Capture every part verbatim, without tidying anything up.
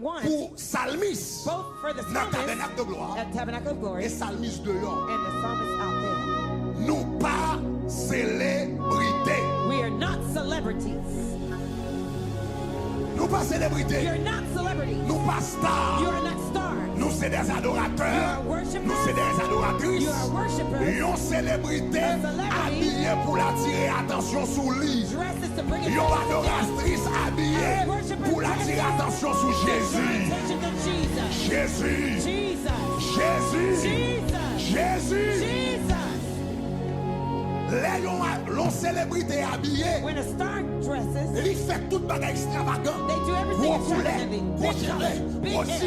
One, Pou salmis both for the nan psalmist tabènak de glwa at Tabernacle of Glory e salmis deyò. and the psalmist out there. Nou pa selebrite. We are not celebrities. Nou pa selebrite. You're not celebrities. Nou pa star. You are not stars. Nou se des adorateurs. You are worshipers. Nou se des adoratrices. You are worshipers. Yon selebrite A celebrity abiye pou l atire atansyon sou li. Dresses to bring Yon attention. adoratris abiye A worshiper pou l atire dresses atansyon sou to draw Jezi. Attention to Jesus. Jezi. Jesus. Jezi. Jesus. Jezi. Jesus. Lè yon a- lè yon selebrite abiye, When a star dresses, li fè tout bagay ekstravagan. they do everything Gwo koulè, extravagantly. gwo Big chalè, colors, big gwo hair,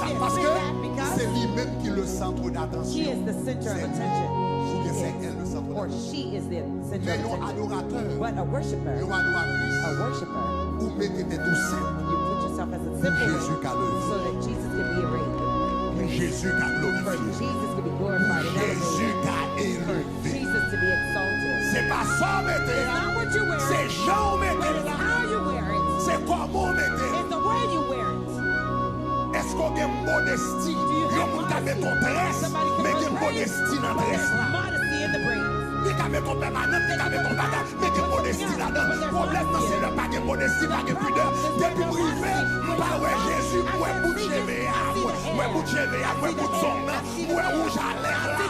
sa. Paske big that because se li menm ki le centre he d'attention. is the center of attention. Oubyen He se is. el le centre Or d'attention. she is the center Men of yon attention. adoratè, But a worshiper, yon adoratris, a worshiper, ou mete tèt ou senp you put yourself as a pou simple Jezi one ka leve, so that Jesus can be raised. pou Jezi ka For glorifye, Jesus to be glorified and Jezi elevated. ka For elve. Jesus to be exalted. Se pa sa w mete It's a, not what you wear, se jan w mete but it's la, how you wear it. Se kòman w mete l. It's the way you wear it. Èske w gen modesti? Yon moun ka mete yon drès, men gen modesti nan drès la. Modesty in the braids. Li ka mete yon pèmanant, li ka mete yon bagay, men gen modesti ladan. Pwoblèm nan se lè pa gen modesti, pa gen pidè. Depi m rive, m pa wè Jezi, m wè bout cheve a, m wè bout cheve a, m wè bout zong nan, m wè wouj a lèv la.